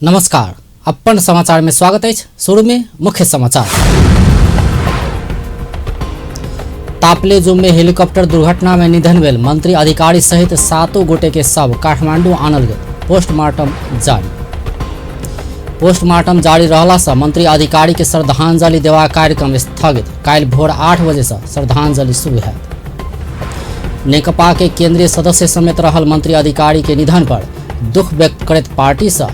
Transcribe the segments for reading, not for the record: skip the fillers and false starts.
नमस्कार, अपन समाचार में स्वागत अछि। शुरू में मुख्य समाचार। तापलेजुम में हेलीकॉप्टर दुर्घटना में निधन भेल मंत्री अधिकारी सहित 7 गोटे के शव काठमांडू आनल गेल, पोस्टमार्टम जारी। पोस्टमार्टम जारी रहला से मंत्री अधिकारी के श्रद्धांजलि देबाक कार्यक्रम स्थगित। काल्हि भोर 8 बजे से श्रद्धांजलि शुरू हैत। नेकपा के केंद्रीय सदस्य समेत रहल मंत्री अधिकारी के निधन पर दुख व्यक्त करैत पार्टी से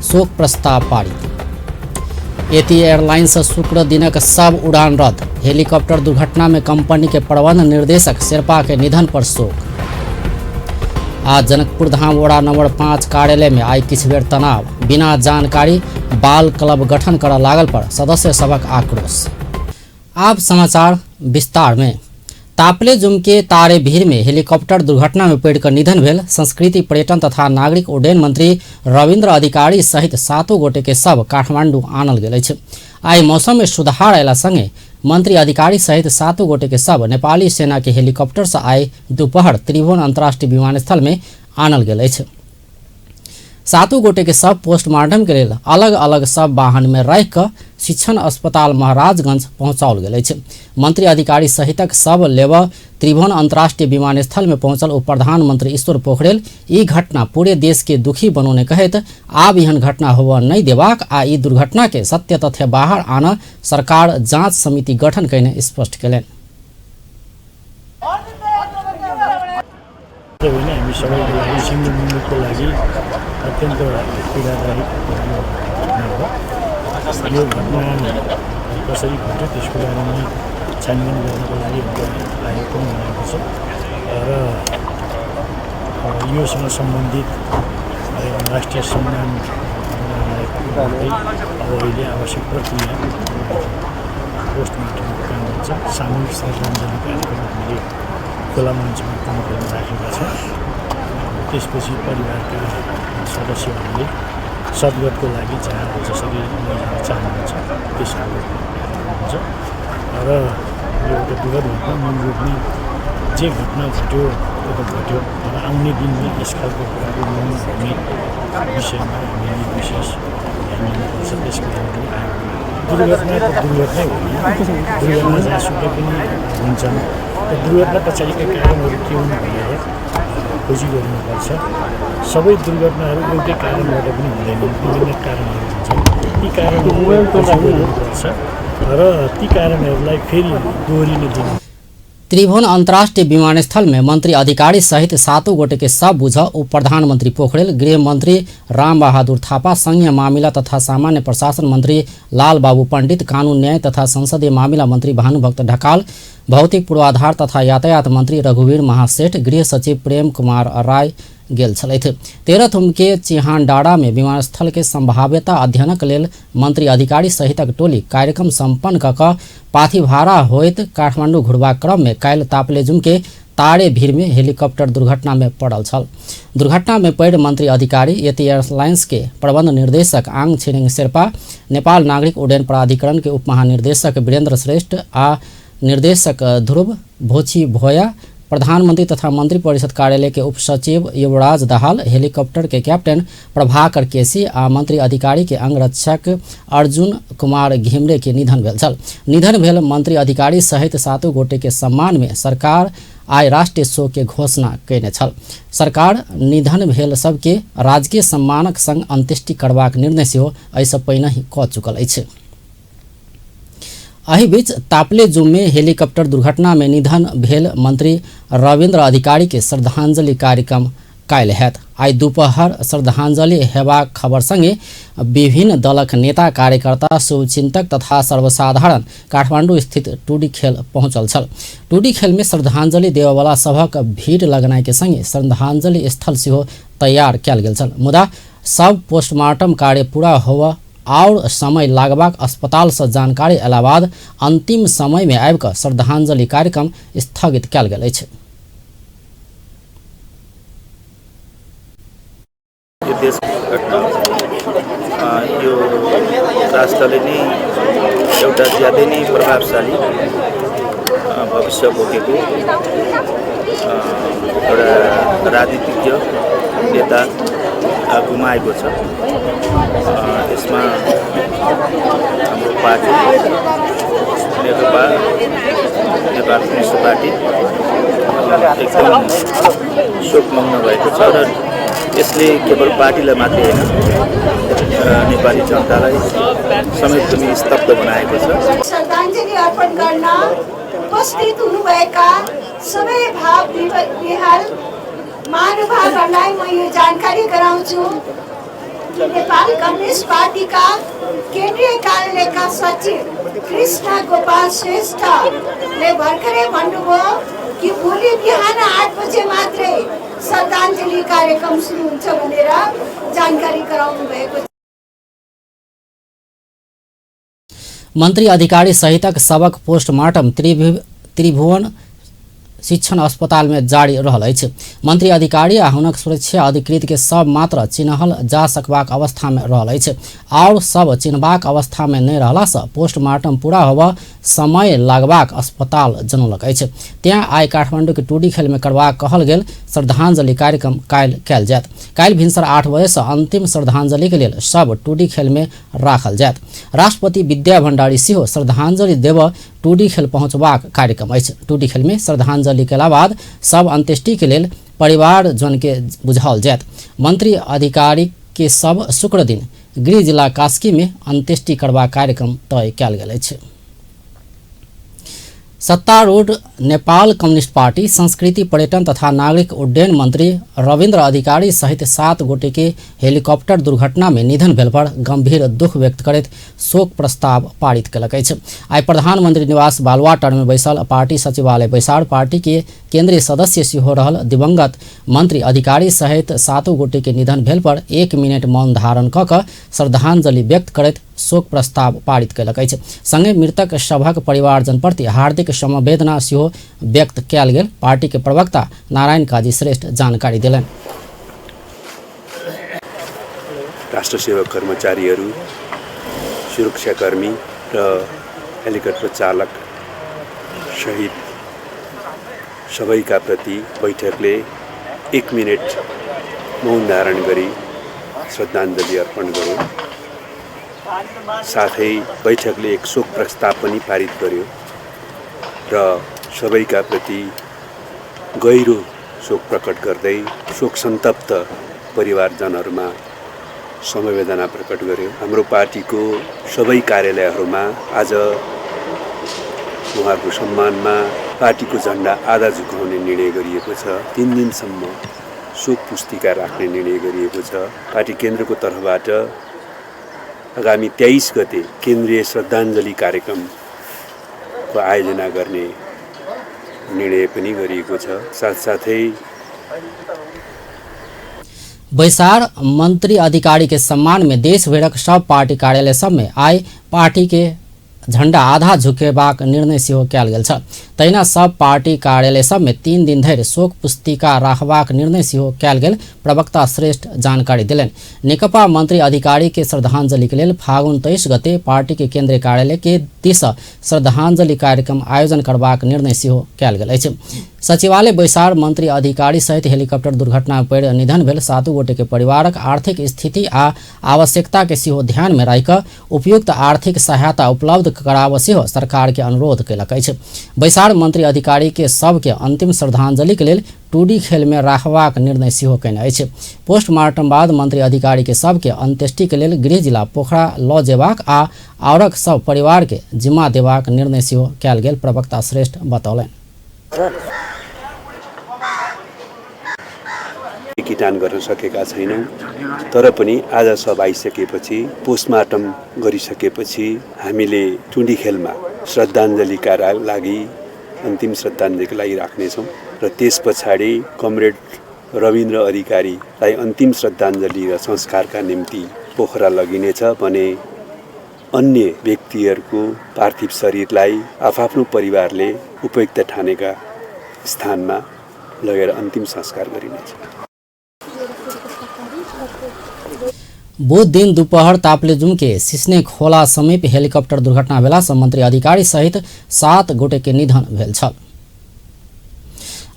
शोक प्रस्ताव पारित। एती एयरलाइंस से शुक्र दिनक सब उड़ान रद्द। हेलीकॉप्टर दुर्घटना में कंपनी के प्रबंध निर्देशक शेरपा के निधन पर शोक। आज जनकपुर धाम वड़ा नंबर 5 कार्यालय में आई किछु बेर तनाव। बिना जानकारी बाल क्लब गठन करऽ लागल पर सदस्य सभक आक्रोश। आब समाचार विस्तार में। तापलेजुम के तारे भीड़ में हेलीकॉप्टर दुर्घटना में पड़िकऽ निधन भेल संस्कृति पर्यटन तथा नागरिक उड्डयन मंत्री रविन्द्र अधिकारी सहित 7 गोटे के शव काठमांडू आनल गेल अछि। आइ मौसम में सुधार अयला संगे मंत्री अधिकारी सहित 7 गोटे के शव नेपाली सेना के हेलीकॉप्टर से आइ दुपहर त्रिभुवन अंतर्राष्ट्रीय विमानस्थल में आनल गेल अछि। 7 गोटे के शव पोस्टमार्टम के लेल अलग अलग शव वाहन में राखि कऽ शिक्षण अस्पताल महाराजगंज पहुंचाओल गेल अछि। मंत्री अधिकारी सहितक शव लेबऽ त्रिभुवन अंतर्राष्ट्रीय विमानस्थल में पहुंचल उप प्रधानमंत्री ईश्वर पोखरेल ई घटना पूरे देश के दुखी बनौने कहैत आब एहन घटना होबऽ नहि देबाक आ ई दुर्घटना के सत्य तथ्य बाहर आनऽ सरकार जांच समिति गठन कयने स्पष्ट कयलनि। होइन, हामी सबैको लागि सिङ्गो मुलुकको लागि अत्यन्त पीडादायी घटना हो। यो घटना कसरी घट्यो त्यसको बारेमा छानबिन गर्नको लागि आयोग पनि बनाएको छ र योसँग सम्बन्धित राष्ट्रिय सम्मान अब अहिले आवश्यक प्रक्रिया पोस्टमार्टमको काम हुन्छ। सामूहिक श्रद्धाञ्जली कार्यक्रम हामीले खुला मञ्चमा प्रमुखहरू राखेका छौँ। त्यसपछि परिवारका सदस्यहरूले सद्गतको लागि जहाँ जसरी लैजान चाहनुहुन्छ त्यसको हुन्छ र यो एउटा दुःखद घटना मूल रूपमै जे घटना घट्यो त्यो त घट्यो, तर आउने दिनमा यस खालको कुराको नहुने विषयमा हामीले विशेष ध्यान दिनुपर्छ। त्यसको लागि पनि आयोग दुर्घटना त दुर्घटनै हो, दुर्घटना जहाँसुकै पनि हुन्छन्। दुर्घटना पछाडिका कारणहरू के हुन् भनेर खोजी गर्नुपर्छ। सबै दुर्घटनाहरू एउटै कारणबाट पनि हुँदैनन्, विभिन्न कारणहरू हुन्छन्। ती कारणहरू खोजी गर्नुपर्छ र ती कारणहरूलाई फेरि दोहोरिन दिनु। त्रिभुवन अंतर्राष्ट्रीय विमानस्थल में मंत्री अधिकारी सहित 7 गोटे के शव बुझ उप प्रधानमंत्री पोखरेल, गृह मंत्री राम बहादुर थापा, संघीय मामिला तथा सामान्य प्रशासन मंत्री लाल बाबू पंडित, कानून न्याय तथा संसदीय मामिला मंत्री भानुभक्त ढकाल, भौतिक पूर्वाधार तथा यातायात मंत्री रघुवीर महासेठ, गृह सचिव प्रेम कुमार राय गेल छलथि। तेरहथुम के चिहानडाँडा में विमानस्थल के संभाव्यता अध्ययनक लेल मंत्री अधिकारी सहितक टोली कार्यक्रम सम्पन्न कऽ कऽ पाथीभारा होइत काठमांडू घुरबाक क्रम में काल्हि तापलेजुम के तारे भीड़ में हेलीकॉप्टर दुर्घटना में पड़ल छल। दुर्घटना में पड़ि मंत्री अधिकारी, यति एयरलाइंस के प्रबंध निर्देशक आंग छिरिङ शेर्पा, नेपाल नागरिक उड्डयन प्राधिकरण के उप महानिर्देशक वीरेंद्र श्रेष्ठ आ निर्देशक ध्रुव भोछी भोया, प्रधानमंत्री तथा मंत्री परिषद कार्यालय के उप सचिव युवराज दाहाल, हेलीकॉप्टर के कैप्टन प्रभाकर केसी आ मंत्री अधिकारी के अंगरक्षक अर्जुन कुमार घिमरे के निधन भेल छल। निधन भेल मंत्री अधिकारी सहित 7 गोटे के सम्मान में सरकार आइ राष्ट्रीय शोक के घोषणा कयने छल। सरकार निधन भेल सबके राजकीय सम्मानक संग अंत्येष्टि करबाक निर्णय सेहो एहिसँ पहिनहि कऽ चुकल अछि। एहि बीच तापलेजुम में हेलीकॉप्टर दुर्घटना में निधन भेल मंत्री रविन्द्र अधिकारी के श्रद्धांजलि कार्यक्रम काल्हि हैत। आइ दुपहर श्रद्धांजलि हेबाक खबर संगे विभिन्न दलक नेता, कार्यकर्ता, शुभचिंतक तथा सर्वसाधारण काठमांडू स्थित टुडी खेल पहुंचल छल। टुडी खेल में श्रद्धांजलि देववाला सभक भीड़ लगनाइ के संगे श्रद्धांजलि स्थल सेहो तैयार कयल गेल छल। मुदा सब पोस्टमार्टम कार्य पूरा होबऽ और समय लागबाक अस्पताल से जानकारी अयला बाद अंतिम समय में आबि कऽ श्रद्धांजलि कार्यक्रम स्थगित कयल गेल अछि। यो देश घटना यो राष्ट्रले नै एउटा ज्यादै नै प्रभावशाली भविष्य बोकेको एउटा राजनीतिज्ञ नेता गुमाएको छ। यसमा हाम्रो party Nekapa Nepal communist party एकदम शोकमग्न भएको छ र यसले केवल पार्टीलाई मात्रै होइन, नेपाली जनतालाई समेत पनि स्तब्ध बनाएको छ। श्रद्धाञ्जली अर्पण गर्न उपस्थित हुनुभएका सबै भाव विहाल महानुभावहरूलाई म यो जानकारी गराउँछु कि नेपाल कम्युनिस्ट पार्टीका केन्द्रीय कार्यालयका सचिव कृष्ण गोपाल श्रेष्ठले भर्खरै भन्नुभयो कि भोलि बिहान 8 बजे मात्रै श्रद्धाञ्जली कार्यक्रम सुरु हुन्छ भनेर जानकारी गराउनु भएको छ। मंत्री अधिकारी सहितक सबक पोस्टमार्टम त्रिभुवन शिक्षण अस्पताल में जारी रहल अछि। मंत्री अधिकारी आ हुनक सुरक्षा अधिकृत के सब मात्र चिन्हल जा सकबाक अवस्था में रहल अछि और सब चिन्हबाक अवस्था में नहि रहला सँ पोस्टमार्टम पूरा होबऽ समय लागबाक अस्पताल जनौलक अछि। त्यहाँ आइ काठमाडौँ के टुडी खेल में करबाक कहल गेल श्रद्धांजलि कार्यक्रम काल्हि कयल जायत। काल्हि भिनसर 8 बजे सँ अंतिम श्रद्धांजलि के लेल सब टुडी खेल में राखल जायत। राष्ट्रपति विद्या भण्डारी सेहो श्रद्धांजलि देबऽ टुडी खेल पहुँचबाक कार्यक्रम अछि। टुडी खेल में श्रद्धांजलि केला बाद सब अंत्येष्टि के लेल परिवारजन के बुझाओल जायत। मंत्री अधिकारी के सब शुक्र दिन गृह जिला कास्की में अंत्येष्टि करबाक कार्यक्रम तय कयल गेल अछि। सत्तारूढ़ नेपाल कम्युनिस्ट पार्टी संस्कृति पर्यटन तथा नागरिक उड्डयन मंत्री रविन्द्र अधिकारी सहित 7 गोटे के हेलीकॉप्टर दुर्घटना में निधन भेल पर गंभीर दुख व्यक्त करैत शोक प्रस्ताव पारित केलक अछि। आइ प्रधानमंत्री निवास बालुवाटार में बैसल पार्टी सचिवालय बैसार पार्टी के केंद्रीय सदस्य सेहो रहल दिवंगत मंत्री अधिकारी सहित 7 गोटे के निधन भेल पर 1 मिनट मौन धारण कऽ कऽ श्रद्धांजलि व्यक्त करैत शोक प्रस्ताव पारित केलक अछि। संगे मृतक सभक परिवारजन प्रति हार्दिक समवेदना सेहो व्यक्त कयल गेल पार्टी के प्रवक्ता नारायण काजी श्रेष्ठ जानकारी देलनि। राष्ट्र सेवक कर्मचारीहरू, सुरक्षाकर्मी र हेलिकप्टर चालक सहित सबैका प्रति बैठकले 1 मिनट मौन धारण गरी श्रद्धाञ्जली अर्पण गर्यो। साथै बैठकले एक शोक प्रस्ताव पनि पारित गर्यो र सबैका प्रति गहिरो शोक प्रकट गर्दै शोक सन्तप्त परिवारजनहरूमा समवेदना प्रकट गर्यो। हाम्रो पार्टीको सबै कार्यालयहरूमा आज उहाँहरूको सम्मानमा पार्टीको झन्डा आधा झुकाउने निर्णय गरिएको छ। 3 दिनसम्म शोक पुस्तिका राख्ने निर्णय गरिएको छ। पार्टी केन्द्रको तर्फबाट आगामी 23 गते केन्द्रीय श्रद्धाञ्जली कार्यक्रमको आयोजना गर्ने निर्णय पनि गरिएको छ। साथसाथै बैसार मंत्री अधिकारी के सम्मान में देशभरिक सब पार्टी कार्यालय सब में आइ पार्टी के झंडा आधा झुकेबाक निर्णय सेहो कयल गेल छल। तहिना सब पार्टी कार्यालय सब में 3 दिन धरि शोक पुस्तिका राखबाक निर्णय सेहो कयल गेल प्रवक्ता श्रेष्ठ जानकारी देलनि। नेकपा मंत्री अधिकारी के श्रद्धांजलि के लेल फागुन 23 गते पार्टी के केंद्रीय कार्यालय के दिस श्रद्धांजलि कार्यक्रम आयोजन करबाक निर्णय सेहो कयल गेल अछि। सचिवालय बैसार मंत्री अधिकारी सहित हेलीकॉप्टर दुर्घटना में पड़ि निधन भेल 7 गोटे के परिवारक आर्थिक स्थिति आ आवश्यकता के सेहो ध्यान में राखि कऽ उपयुक्त आर्थिक सहायता उपलब्ध कराबऽ सेहो सरकार के अनुरोध केलक अछि। बैसार मंत्री अधिकारी के सबके अंतिम श्रद्धांजलि के लेल टुडी खेल में राखबाक निर्णय सेहो कयने अछि। पोस्टमार्टम बाद मंत्री अधिकारी के सबके अंत्येष्टि के लेल गृह जिला पोखरा लऽ जेबाक आ औरक सब परिवार के जिम्मा देबाक निर्णय सेहो कयल गेल प्रवक्ता श्रेष्ठ बतौलनि। किटान गर्न सकेका छैनौँ, तर पनि आज सब आइसकेपछि पोस्टमार्टम गरिसकेपछि हामीले टुँडी खेलमा श्रद्धाञ्जलिका लागि अन्तिम श्रद्धाञ्जलिका लागि राख्नेछौँ र त्यस पछाडि कमरेड रविन्द्र अधिकारीलाई अन्तिम श्रद्धाञ्जली र संस्कारका निम्ति पोखरा लगिनेछ भने अन्य व्यक्तिहरूको पार्थिव शरीरलाई आफआफ्नो परिवारले उपयुक्त ठानेका स्थानमा लगेर अन्तिम संस्कार गरिनेछ। बुध दिन दोपहर ताप्लेजुङ के सिस्ने खोला समीप हेलीकॉप्टर दुर्घटना भेला सँ मंत्री अधिकारी सहित 7 गोटे के निधन भेल छल।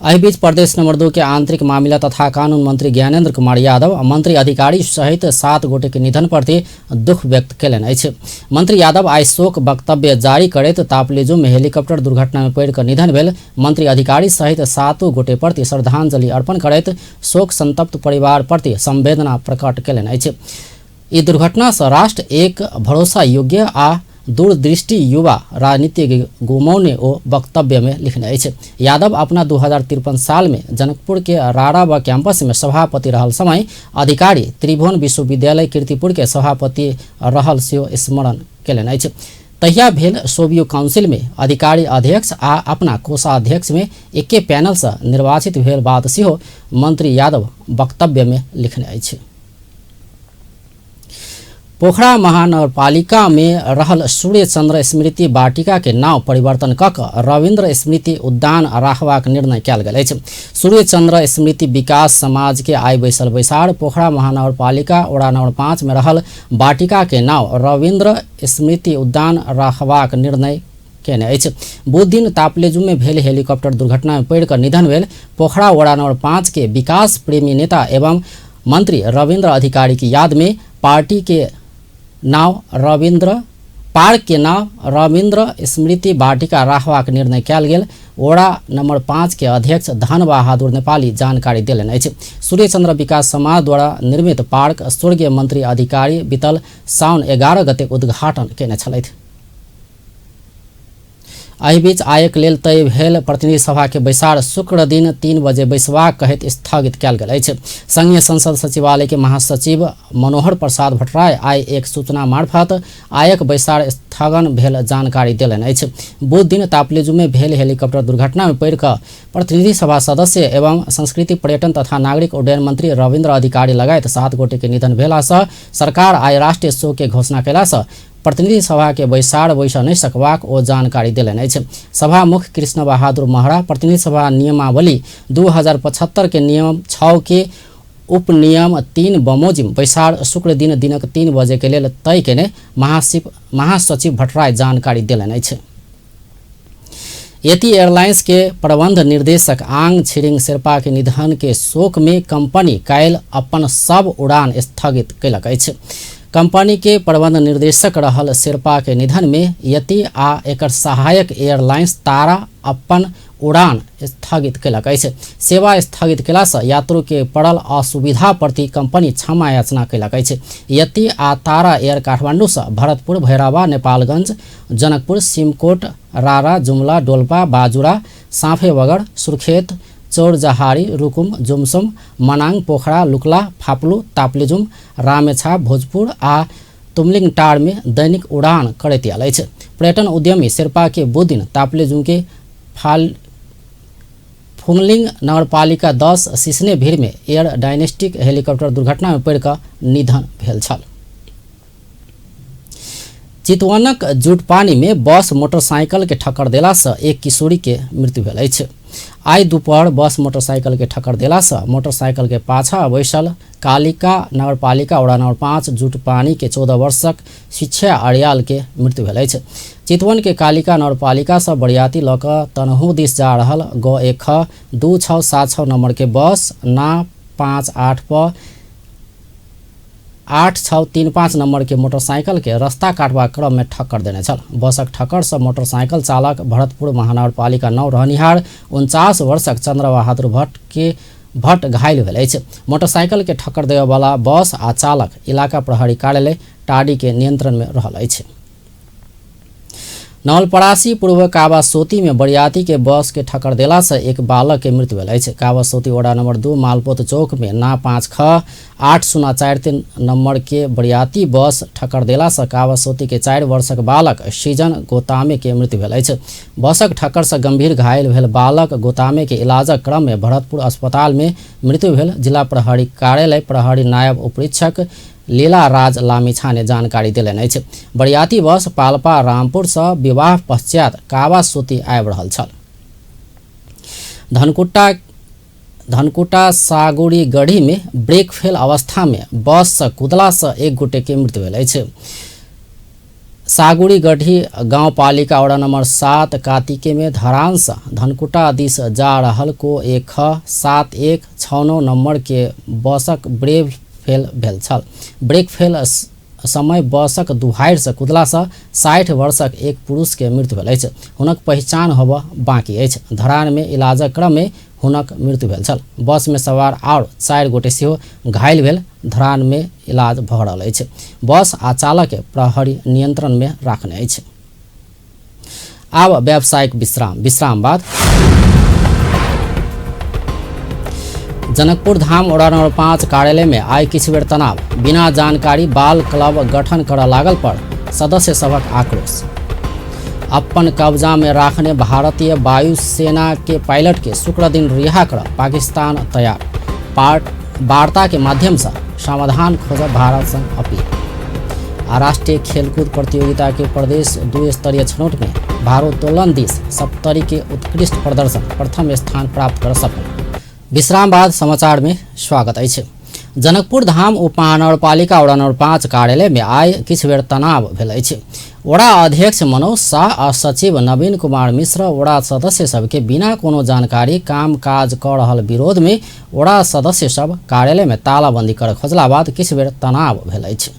एहि बीच प्रदेश नंबर 2 के आंतरिक मामिला तथा कानून मंत्री ज्ञानेन्द्र कुमार यादव मंत्री अधिकारी सहित 7 गोटे के निधन प्रति दुख व्यक्त कयलनि अछि। मंत्री यादव आइ शोक वक्तव्य जारी करैत तापलेजुम में हेलीकॉप्टर दुर्घटना में पड़ि कऽ निधन भेल मंत्री अधिकारी सहित 7 गोटे प्रति श्रद्धांजलि अर्पण करैत शोक संतप्त परिवार प्रति संवेदना प्रकट कयलनि अछि। ई दुर्घटना सँ राष्ट्र एक भरोसा योग्य आ दूरदृष्टि युवा राजनीतिज्ञ गुमौने ओ वक्तव्य में लिखने अछि। यादव अपना 2053 साल में जनकपुर के राराबा कैंपस में सभापति रहल समय अधिकारी त्रिभुवन विश्वविद्यालय कीर्तिपुर के सभापति रहल सेहो स्मरण कयलनि अछि। तहिया भेल सोवियो काउंसिल में अधिकारी अध्यक्ष आ अपना कोषाध्यक्ष में एके पैनल से निर्वाचित भेल बात सेहो मंत्री यादव वक्तव्य में लिखने अछि। पोखरा महानगरपालिका में रहल सूर्यचंद्र स्मृति वाटिका के नाव परिवर्तन कऽ कऽ रविन्द्र स्मृति उद्यान राखबाक निर्णय कयल गेल अछि। सूर्यचंद्र स्मृति विकास समाज के आइ बैसल बैसार पोखरा महानगरपालिका वड़ा नंबर 5 में रहल वाटिका के नाव रविन्द्र स्मृति उद्यान राखबाक निर्णय केने अछि। बुध दिन तापलेजुम में भेल हेलीकॉप्टर दुर्घटना में पड़ि कऽ निधन भेल पोखरा वड़ा नंबर 5 के विकास प्रेमी नेता एवं मंत्री रविन्द्र अधिकारी की याद में पार्टी के नाव रविन्द्र पार्क के नाव रविन्द्र स्मृति वाटिका राखबाक निर्णय कयल गेल। वड़ा नंबर 5 के अध्यक्ष धन बहादुर नेपाली जानकारी देलनि अछि। सूर्यचंद्र विकास समाज द्वारा निर्मित पार्क स्वर्गीय मंत्री अधिकारी बीतल साउन 11 गते उद्घाटन केने छलथि। एहि बीच आयक लेल तय भेल प्रतिनिधि सभा के बैसार शुक्र दिन 3 बजे बैसबाक कहैत स्थगित कयल गेल अछि। संघीय संसद सचिवालय के महासचिव मनोहर प्रसाद भट्टराय आइ एक सूचना मार्फत आयक बैसार स्थगन भेल जानकारी देलनि अछि। बुध दिन तापलेजुम में भेल हेलीकॉप्टर दुर्घटना में पड़ि कऽ प्रतिनिधि सभा सदस्य एवं संस्कृति पर्यटन तथा नागरिक उड्डयन मंत्री रविन्द्र अधिकारी लगायत 7 गोटे के निधन भेला सँ सरकार आइ राष्ट्रीय शोक के घोषणा कयला सँ प्रतिनिधि सभा के बैसार बैस नहि सकबाक ओ जानकारी देलनि अछि। सभामुख कृष्ण बहादुर महरा प्रतिनिधि सभा नियमावली 2075 के नियम 6 के उपनियम 3 बमोजिम बैसार शुक्र दिन दिनक 3 बजे के लेल तय केने महासचिव भट्टराय जानकारी देलनि अछि। यति एयरलाइंस के प्रबंध निर्देशक आंग छिरिंग शेर्पा के निधन के शोक में कंपनी काल्हि अपन सब उड़ान स्थगित कयलक अछि। कंपनी के प्रबंध निर्देशक रहल शेर्पा के निधन में यति आ एकर सहायक एयरलाइंस तारा अपन उड़ान स्थगित कयलक अछि। सेवा स्थगित कयलासँ यात्रु के पड़ल असुविधा प्रति कंपनी क्षमा याचना कयलक अछि। यति आ तारा एयर काठमांडूसँ भरतपुर, भैरवा, नेपालगंज, जनकपुर, सिमकोट, रारा, जुमला, डोल्पा, बाजुरा, साफेबगड़, सुर्खेत, चौरजहारी, रुकुम, जोमसोम, मनाङ, पोखरा, लुक्ला, फाप्लू, ताप्लेजुम, रामेछाप, भोजपुर आ तुमलिङटार में दैनिक उड़ान करैत आयल अछि। पर्यटन उद्यमी शेर्पा के बुध दिन ताप्लेजुम के फुङलिङ नगरपालिका 10 सिसने भीड़ में एयर डायनेस्टिक हेलीकॉप्टर दुर्घटना में पड़ि कऽ निधन भेल छल। चितवनक जुटपानी में बस मोटरसाइकिल के ठक्कर देला सँ एक किशोरी के मृत्यु भेल अछि। आइ दुपहर बस मोटरसाइकिल के ठक्कर देला सँ मोटरसाइकिल के पाछा बैसल कालिका नगरपालिका वडा नंबर 5 जुटपानी के 14 वर्षक शिक्षा अर्याल के मृत्यु भेल अछि। चितवन के कालिका नगरपालिका सँ बरियाती लऽ कऽ तनहु दिस जा रहल ग 1 ख 2 6 7 6 नंबर के बस ना 5 8 प 8 6 3 5 नंबर के मोटरसाइकिल के रास्ता काटबाक क्रम में ठक्कर देने छल। बसक ठक्कर से मोटरसाइकिल चालक भरतपुर महानगरपालिका 9 रहनिहार 49 वर्षक चंद्रबहादुर भट्ट घायल भेल अछि। मोटरसाइकिल के ठक्कर देबयवला बस आ चालक इलाका प्रहरी कार्यालय टाडी के नियंत्रण में रहल अछि। नवलपरासी पूर्व कावासोती में बरियाती के बस के ठक्कर देला से एक बालक के मृत्यु भेल अछि। कावासोती वडा नंबर 2 मालपोत चौक में ना 5 ख 8 0 4 3 नंबर के बरियाती बस ठक्कर देला से कावासोती के 4 वर्षक बालक सीजन गोतामे के मृत्यु भेल अछि। बसक ठक्कर से गंभीर घायल भेल बालक गोतामे के इलाजक क्रम में भरतपुर अस्पताल में मृत्यु भेल जिला प्रहरी कार्यालय प्रहरी नायब उपरीक्षक लीला राज लामिछाने जानकारी देलनि अछि। बरियाती बस पाल्पा रामपुर सँ विवाह पश्चात कावासोती आबि रहल छल। धनकुटा सागुरीगढ़ी में ब्रेक फेल अवस्था में बस सँ कुदला सँ एक गोटे के मृत्यु भेल अछि। सागुरी गढ़ी गाउँपालिका वडा नम्बर 7 कातिकेमे धरानसँ धनकुटा दिस जा रहल को 1 ख 7 1 6 9 नम्बर के बसक ब्रेक फेल भेल छल। ब्रेक फेल समय बसक दुहारिसँ कुदलासँ 60 वर्षक एक पुरुष के मृत्यु भेल अछि। हुनक पहिचान होबऽ बाँकी अछि। धरानमे इलाजक क्रममे हुनक मृत्यु भेल छल। बसमे सवार आओर 4 गोटे सेहो घायल भेल धरानमे इलाज भऽ रहल अछि। बस आ चालक के प्रहरी नियंत्रणमे राखने अछि। आब व्यावसायिक विश्राम। विश्राम बाद जनकपुर धाम वडा नम्बर 5 कार्यालय में आइ किछु बेर तनाव। बिना जानकारी बाल क्लब गठन करऽ लागल पर सदस्य सभक आक्रोश। अपन कब्जा में राखने भारतीय वायुसेना के पायलट के शुक्र दिन रिहा कर पाकिस्तान तैयार। वार्ता के माध्यम से समाधान खोजब भारत संग अपील। आ राष्ट्रीय खेलकूद प्रतियोगिता के प्रदेश 2 स्तरीय छनौट में भारोत्तोलन दिस सप्तरी के उत्कृष्ट प्रदर्शन प्रथम स्थान प्राप्त कर सफल। विश्राम बाद समाचार में स्वागत अछि। जनकपुर धाम उपमहानगरपालिका वडा नम्बर 5 कार्यालय में आइ किछु बेर तनाव भेल अछि। वडा अध्यक्ष मनोज शाह आ सचिव नवीन कुमार मिश्र वडा सदस्य सबके बिना कोनो जानकारी काम काज कऽ रहल विरोध में वडा सदस्य सब कार्यालय में तालाबंदी कर खोजला बाद किछु बेर तनाव भेल अछि।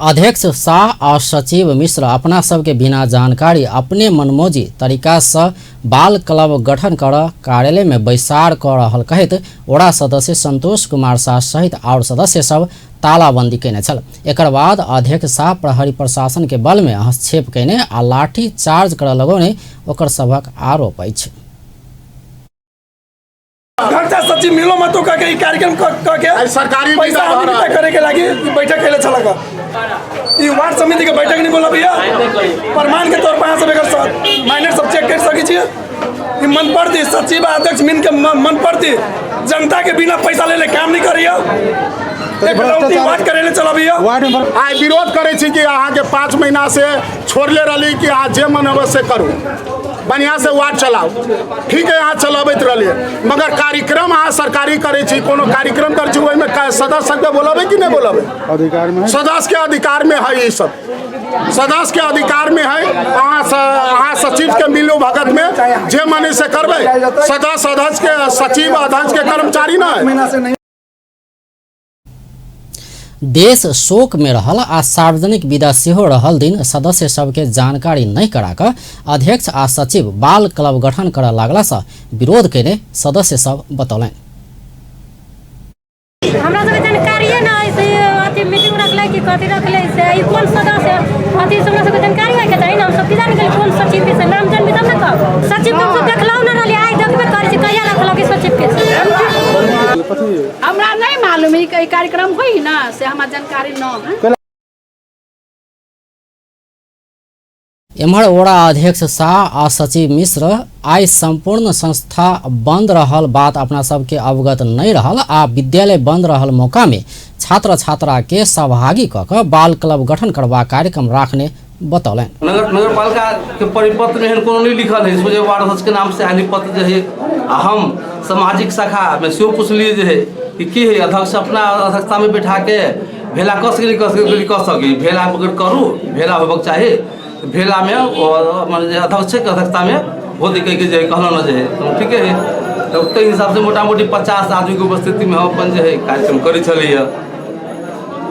अध्यक्ष शाह आ सचिव मिश्र अपना सबके बिना जानकारी अपने मनमौजी तरीका से बाल क्लब गठन कर कार्यालय में बैसार कर रहल कहैत वडा सदस्य संतोष कुमार शाह सहित और सदस्य सब तालाबंदी कयने छल। एकर बाद अध्यक्ष शाह प्रहरी प्रशासन के बल में हस्तक्षेप कयने आ लाठी चार्ज करऽ लगौने ओकर सभक आरोप अछि। सचिव मिलो मतो कह के कार्यक्रम कह के सरकारी पैसा हम करे के लागी बैठक कैले छलक। ई वार्ड समिति के बैठक नहीं बोला भैया, प्रमाण के तौर पर अहाँ सब एकर माइनर सब चेक कर सकै छियै। ई मन पड़ती सचिव अध्यक्ष मिल के मन पड़ती जनता के बिना पैसा लेले काम नहीं करियो। वार्ड करेले चला भैया। आइ विरोध करै छी कि अहाँ के 5 महीना से छोड़ले रहली कि अहाँ जे मन होवे से करू, बढ़िया से वार्ड चलाओ। ठीक है, अहाँ चलबैत रहलियै, मगर कार्यक्रम अहाँ सरकारी करै छी, कोनो कार्यक्रम करै छी ओहिमे सदस्य सबके बोलबै कि नहि बोलबै? अधिकार में सदस्य के अधिकार में है, ई सब सदस्य के अधिकार में है। अहाँ सचिव के मिलो भगत में जे मने से करबै। सदस्य अध्यक्ष के सचिव अध्यक्ष के कर्मचारी न। देश शोक में रहल आ सार्वजनिक विदा सेहो रहल दिन सदस्य सबके जानकारी नहीं करा कऽ अध्यक्ष आ सचिव बाल क्लब गठन करऽ लागला से विरोध कयने सदस्य सब बतौलनि। हमरा सबके जानकारिए न है से अथी मीटिंग रखले कि कथी रखले से ई कोन सदस्य अथी हमरा सबके जानकारी होइके चाही न। हम सब की जानी गेली कोन सचिव के से नाम जानबी तब न कहब। सचिव के हमसब देखलहुँ न रहली, आइ देखबे करै छी कहिया रखलक ई सचिव के। हमरा नहीं मालूम ई कार्यक्रम होई ना से हमरा जानकारी न है। एम्हर वडा अध्यक्ष शाह आ सचिव मिश्र आइ संपूर्ण संस्था बंद रहल बात अपना सबके अवगत नहीं रहल आ विद्यालय बंद रहल मौका में छात्र छात्रा के सहभागी कऽ कऽ बाल क्लब गठन करबाक कार्यक्रम राखने बतौलनि। नगरपालिका के परिपत्र में एहन कोनो नहीं लिखल है, सोझे वार्ड अध्यक्ष के नाम से आयल पत्र जे है। आ हम सामाजिक शाखा में सेहो पुछलियै जे है कि की है अध्यक्ष अपना अध्यक्षता में बैठा के भेला कऽ सकै कऽ सकै कऽ सकै भेला अगर करू भेला होबक चाही। भेला में मने जे अध्यक्ष के अध्यक्षता में होते कह के जे कहल न जे है तो ठीके है। तो ताहि हिसाब से मोटा मोटी 50 आदमी के उपस्थिति में हम अपन जे है कार्यक्रम करै छलियै।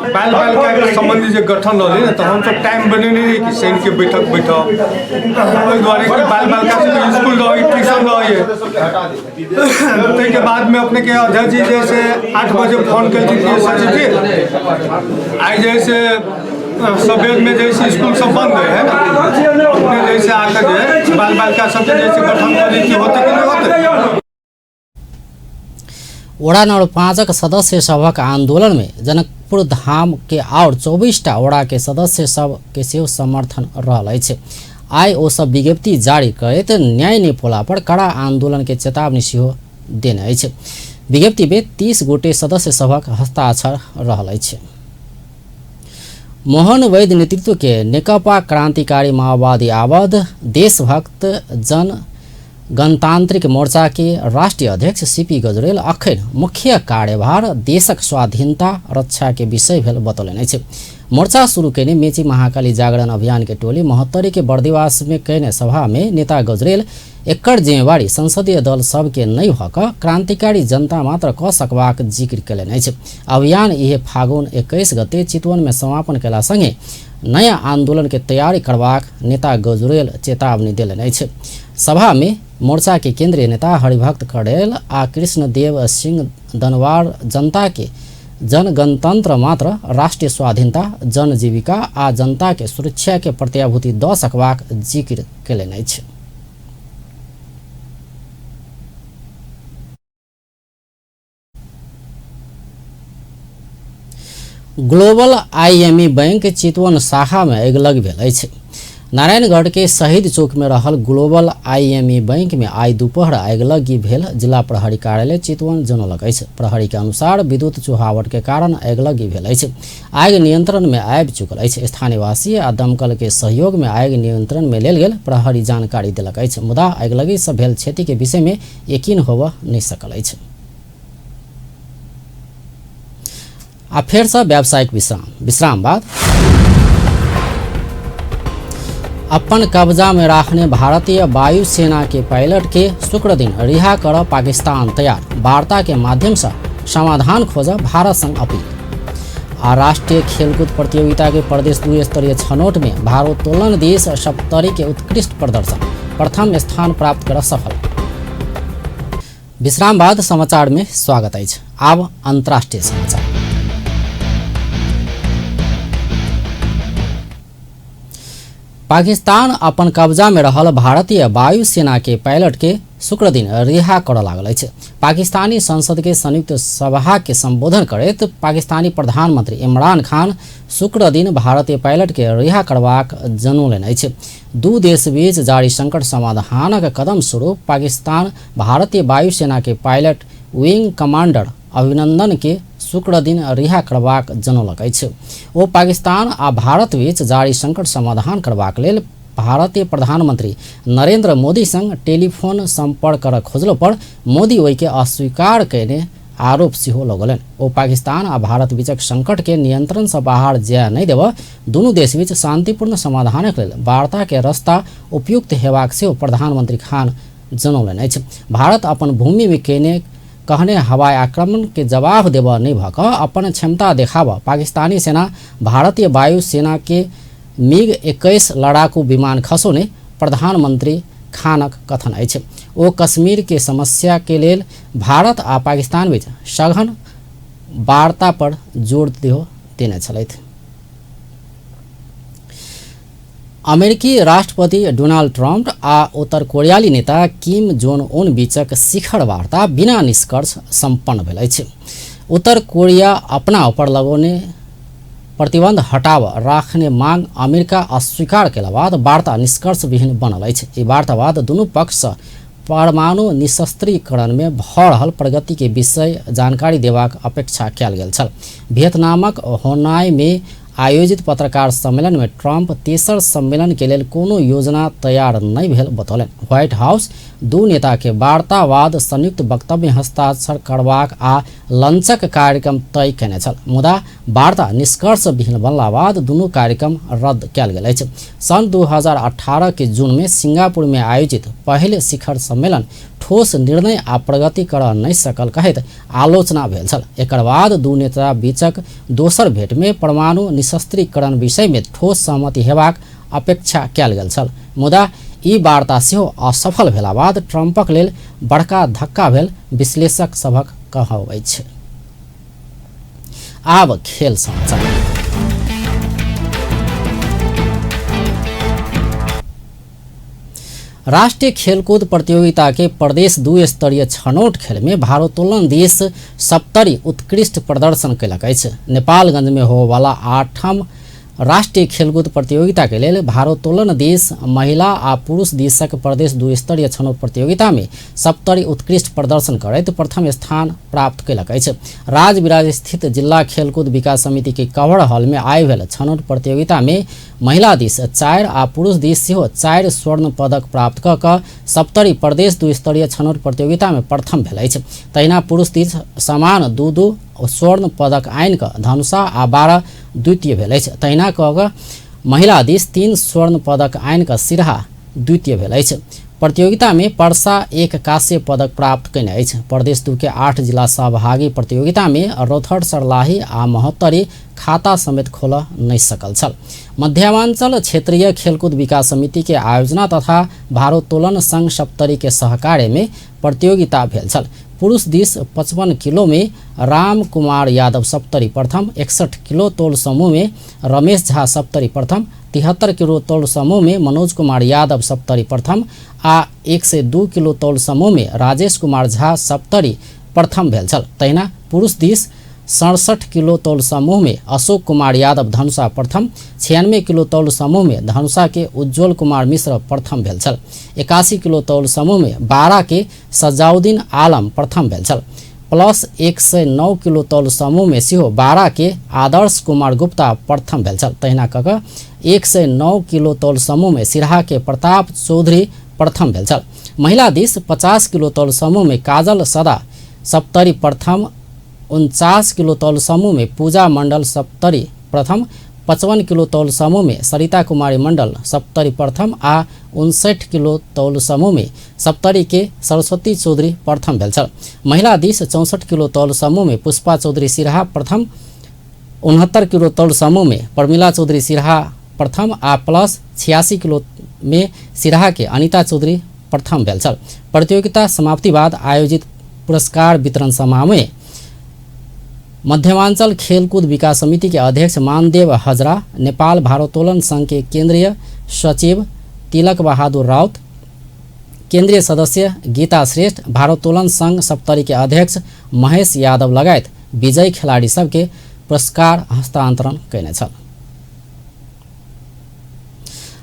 बाल बालिका के संबंधी जे गठन रहलै ने, तऽ हमसब टाइम बनेने रही कि शनिके बैठक बैठब, ओहि दुआरे कि बाल बालिका सबके स्कूल रहै, ट्यूशन रहै। ताहिके बादमे अपनेके अध्यक्ष जी जे से 8 बजे फोन केलखिन कि सचिव जी आइ जे से सबेरमे जे से स्कूल सब बंद है ना, अपने जैसे आकर जे बाल बालिका सबके जैसे गठन करी कि होतै कि नहि होतै। वडा नम्बर 5 सदस्य सभक आंदोलन में जनकपुर धाम के और 24टा वडा के सदस्य सब के सेहो समर्थन रहल अछि। आइ ओ सब विज्ञप्ति जारी करैत न्याय नहि पोला पर कड़ा आंदोलन के चेतावनी सेहो देने अछि। विज्ञप्ति में 30 गोटे सदस्य सभक हस्ताक्षर रहल अछि। मोहन वैद्य नेतृत्व के नेकपा क्रांतिकारी माओवादी आबद्ध देशभक्त जन गणतांत्रिक मोर्चा के राष्ट्रीय अध्यक्ष सीपी गजुरेल अखन मुख्य कार्यभार देशक स्वाधीनता रक्षा के विषय भेल बतौलनि अछि। मोर्चा शुरू कयने मेची महाकाली जागरण अभियान के टोली महोत्तरी के बर्दिवास में कयने सभा में नेता गजुरेल एकर जिम्मेवारी संसदीय दल सबके नहि भऽ कऽ क्रांतिकारी जनता मात्र कऽ सकबाक जिक्र कयलनि अछि। अभियान इहे फागुन 21 गते चितवन में समापन कयला संगे नया आंदोलन के तैयारी करबाक नेता गजुरेल चेतावनी देलनि अछि। सभा में मोर्चा के केंद्रीय नेता हरिभक्त कड़ेल आ कृष्णदेव सिंह दनवार जनता के जनगणतंत्र मात्र राष्ट्रीय स्वाधीनता, जन जीविका आ जनता के सुरक्षा के प्रत्याभूति दऽ सकबाक जिक्र कयलनि अछि। ग्लोबल आईएमई बैंक चितवन शाखा में अगिलग भेल अछि। नारायणगढ़ के शहीद चौक में रहल ग्लोबल आईएमई बैंक में आइ दुपहर अगिलगी भेल जिला प्रहरी कार्यालय चितवन जनौलक अछि। प्रहरी के अनुसार विद्युत चुहावट के कारण अगिलगी भेल अछि। आगि नियंत्रण में आबि चुकल अछि। स्थानीयवासी आ दमकल के सहयोग में आगि नियंत्रण में लेल गेल प्रहरी जानकारी देलक अछि, मुदा अगिलगी से भेल क्षति के विषय में यकीन होबय नहि सकल अछि। आ फेर से व्यावसायिक विश्राम विश्राम बाद अपन कब्जा में राखने भारतीय वायुसेना के पायलट के शुक्र दिन रिहा कर पाकिस्तान तैयार, वार्ता के माध्यम से समाधान खोज भारत संग अपील। आ राष्ट्रीय खेलकूद प्रतियोगिता के प्रदेश 2 स्तरीय छनौट में भारोत्तोलन देश सप्तरी के उत्कृष्ट प्रदर्शन, प्रथम स्थान प्राप्त कर सफल। विश्राम बाद समाचार में स्वागत अछि। आब अंतर्राष्ट्रीय समाचार। पाकिस्तान अपन कब्जा में रहल भारतीय वायुसेना के पायलट के शुक्र दिन रिहा करऽ लागल अछि। पाकिस्तानी संसद के संयुक्त सभा के संबोधन करैत पाकिस्तानी प्रधानमंत्री इमरान खान शुक्र दिन भारतीय पायलट के रिहा करबाक जनौलनि अछि। दू देश बीच जारी संकट समाधानक कदम स्वरूप पाकिस्तान भारतीय वायुसेना के पायलट विंग कमांडर अभिनंदन के शुक्र दिन रिहा करबाक जनौलक अछि। ओ पाकिस्तान आ भारत बीच जारी संकट समाधान करबाक लेल भारतीय प्रधानमंत्री नरेंद्र मोदी संग टेलीफोन संपर्क कर खोजलो पर मोदी ओहिके अस्वीकार कयने आरोप सेहो लगौलनि। ओ पाकिस्तान आ भारत बीचक संकट के नियंत्रण से बाहर जाय नहि देबऽ दुनू देश बीच शांतिपूर्ण समाधानक लेल वार्ता के रास्ता उपयुक्त हेबाक सेहो प्रधानमंत्री खान जनौलनि अछि। भारत अपन भूमि में कयने कहने हवाई आक्रमण के जवाब देबऽ नहि भऽ कऽ अपन क्षमता देखाबऽ पाकिस्तानी सेना भारतीय वायुसेना के मिग 21 लड़ाकू विमान खसौने प्रधानमंत्री खानक कथन अछि। ओ कश्मीर के समस्या के लेल भारत आ पाकिस्तान बीच सघन वार्ता पर जोर देने छलथि। अमेरिकी राष्ट्रपति डोनाल्ड ट्रंप आ उत्तर कोरियाली नेता किम जोन उन बीचक शिखर वार्ता बिना निष्कर्ष संपन्न भेल अछि। उत्तर कोरिया अपना ऊपर लगौने प्रतिबंध हटाव राखने मांग अमेरिका अस्वीकार कयला बाद वार्ता निष्कर्ष विहीन बनल अछि। ई वार्ता बाद दुनू पक्ष परमाणु निशस्त्रीकरण में भऽ रहल प्रगति के विषय जानकारी देबाक अपेक्षा कयल गेल छल। वियतनामक होनाई में आयोजित पत्रकार सम्मेलन में ट्रंप तेसर सम्मेलन के लेल कोनो योजना तैयार नहि भेल बतौलनि। व्हाइट हाउस दू नेता के वार्तावाद संयुक्त वक्तव्य हस्ताक्षर करबाक आ लंचक कार्यक्रम तय कयने छल, मुदा वार्ता निष्कर्ष विहीन बनला बाद दुनू कार्यक्रम रद्द कयल गेल अछि। सन् 2018 के जून में सिंगापुर में आयोजित पहिल शिखर सम्मेलन ठोस निर्णय आ प्रगति करऽ नहि सकल कहैत आलोचना भेल छल। एकर बाद दू नेता बीचक दोसर भेंट में परमाणु निशस्त्रीकरण विषय में ठोस सहमति हेबाक अपेक्षा कयल गेल छल, मुदा ई वार्ता सेहो असफल भेला बाद ट्रंपक लेल बड़का धक्का भेल विश्लेषक सभक कहब अछि। आब खेल समाचार। राष्ट्रीय खेलकूद प्रतियोगिता के प्रदेश 2 स्तरीय छनौट खेल में भारोत्तोलन देश सप्तरी उत्कृष्ट प्रदर्शन कयलक अछि। नेपालगंज में होबयवला 8म राष्ट्रिय खेलकुद प्रतियोगिता के लेल भारोत्तोलन दिस महिला आ पुरुष दिसक प्रदेश 2 स्तरीय छनौट प्रतियोगिता में सप्तरी उत्कृष्ट प्रदर्शन करैत प्रथम स्थान प्राप्त कयलक अछि। राजविराज स्थित जिल्ला खेलकुद विकास समिति के कवर हॉल में आइ भेल छनौट प्रतियोगिता में महिला दिस 4 आ पुरुष दिस सेहो 4 स्वर्ण पदक प्राप्त कऽ कऽ सप्तरी प्रदेश 2 स्तरीय छनौट प्रतियोगिता में प्रथम भेल अछि। तहिना पुरुष दिस समान 2-2 स्वर्ण पदक आनि कऽ धनुषा आ 12 द्वितीय भेल अछि। तहिना कऽ कऽ महिला दिस 3 स्वर्ण पदक आनि कऽ सिरहा द्वितीय भेल अछि। प्रतियोगिता में पर्सा 1 कांस्य पदक प्राप्त कयने अछि। प्रदेश 2 के 8 जिला सहभागी प्रतियोगिता में रौतहट, सर्लाही आ महोत्तरी खाता समेत खोलऽ नहि सकल छल। मध्यमाञ्चल क्षेत्रीय खेलकुद विकास समिति के आयोजना तथा भारोत्तोलन संघ सप्तरी के सहकार्य में प्रतियोगिता भेल छल। पुरुष दिस 55 किलो में राम कुमार यादव सप्तरी प्रथम, 61 किलो तौल समूह में रमेश झा सप्तरी प्रथम, 73 किलो तौल समूह में मनोज कुमार यादव सप्तरी प्रथम आ 102 किलो तौल समूह में राजेश कुमार झा सप्तरी प्रथम भेल छल। तहिना पुरुष दिस 67 किलो तौल समूह में अशोक कुमार यादव धनुषा प्रथम, 96 किलो तौल समूह में धनुषा के उज्ज्वल कुमार मिश्र प्रथम भेल छल। 81 किलो तौल समूह में 12 के सजाउद्दीन आलम प्रथम भेल छल। प्लस 109 किलो तौल समूह में सेहो 12 के आदर्श कुमार गुप्ता प्रथम भेल छल। तहिना कऽ कऽ 109 किलो तौल समूह में सिरहा के प्रताप चौधरी प्रथम भेल छल। महिला दिस 50 किलो तौल समूह में काजल सदा सप्तरी प्रथम, 49 किलो तौल समूह में पूजा मंडल सप्तरी प्रथम, 55 किलो तौल समूह में सरिता कुमारी मंडल सप्तरी प्रथम आ 59 किलो तौल समूह में सप्तरी के सरस्वती चौधरी प्रथम भेल छल। महिला दिस 64 किलो तौल समूह में पुष्पा चौधरी सिरहा प्रथम, 69 किलो तौल समूह में प्रमिला चौधरी सिरहा प्रथम आ प्लस 86 किलो में सिरहा के अनिता चौधरी प्रथम भेल छल। प्रतियोगिता समाप्ति बाद आयोजित पुरस्कार वितरण समारोह में मध्यमाञ्चल खेलकुद विकास समिति के अध्यक्ष मानदेव हजरा, नेपाल भारोत्तोलन संघ के केंद्रीय सचिव तिलक बहादुर राउत, केंद्रीय सदस्य गीता श्रेष्ठ, भारोत्तोलन संघ सप्तरी के अध्यक्ष महेश यादव लगायत विजयी खेलाड़ी सबके पुरस्कार हस्तांतरण कयने छल।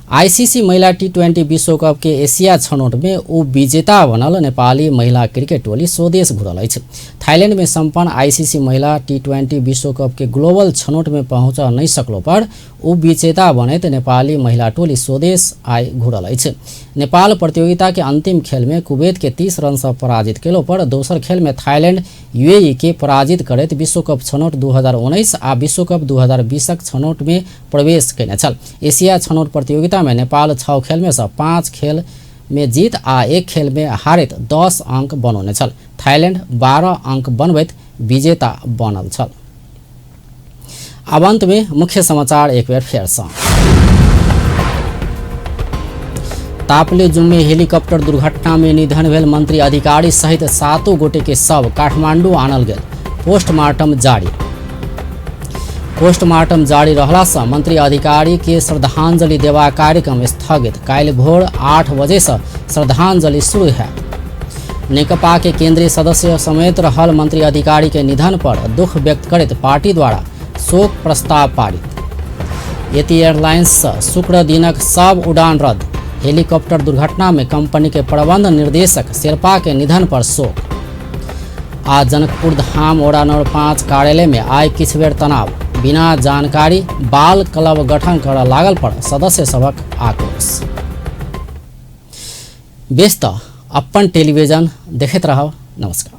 आईसीसी महिला T20 विश्वकप के एशिया छनौट में उपविजेता बनल नेपाली महिला क्रिकेट टोली स्वदेश घुरल अछि। थाईलैंड में सम्पन्न आईसीसी महिला T20 विश्वकप के ग्लोबल छनौट में पहुँच नहीं सकलो पर उपविजेता बनैत नेपाली महिला टोली स्वदेश आइ घुरल अछि। नेपाल प्रतियोगिता के अंतिम खेल में कुवैत के 30 रन से पराजित केलो पर दोसर खेल में थाईलैंड यूएई के पराजित करैत विश्वकप छनौट 2019 आ विश्वकप 2020 छनौट में प्रवेश कयने छल। एशिया छनौट प्रतियोगिता में नेपाल 6 खेल में से 5 खेल में जीत आ 1 खेल में हारैत 10 अंक बनौने छल। थाईलैंड 12 अंक बनबैत विजेता बनल छल। अब अंत में मुख्य समाचार एक बेर फेर सँ। तापलेजुङ में हेलीकॉप्टर दुर्घटना में निधन भेल मंत्री अधिकारी सहित 7 गोटे के शव काठमांडू आनल गेल, पोस्टमार्टम जारी। पोस्टमार्टम जारी रहला से मंत्री अधिकारी के श्रद्धांजलि देवा कार्यक्रम स्थगित। काल्हि भोर 8 बजे से श्रद्धांजलि शुरू है। नेकपा के केंद्रीय सदस्य समेत रहल मंत्री अधिकारी के निधन पर दुख व्यक्त करैत पार्टी द्वारा शोक प्रस्ताव पारित। यति एयरलाइंस शुक्र दिनक सब उड़ान रद्द। हेलीकॉप्टर दुर्घटना में कंपनी के प्रबंध निर्देशक शेरपा के निधन पर शोक। आज जनकपुर धाम वडा नंबर 5 कार्यालय में आइ किछु बेर तनाव, बिना जानकारी बाल क्लब गठन कर लागल पर सदस्य सभक आक्रोश। बेस त अपन टेलीविजन देखैत रहब। नमस्कार।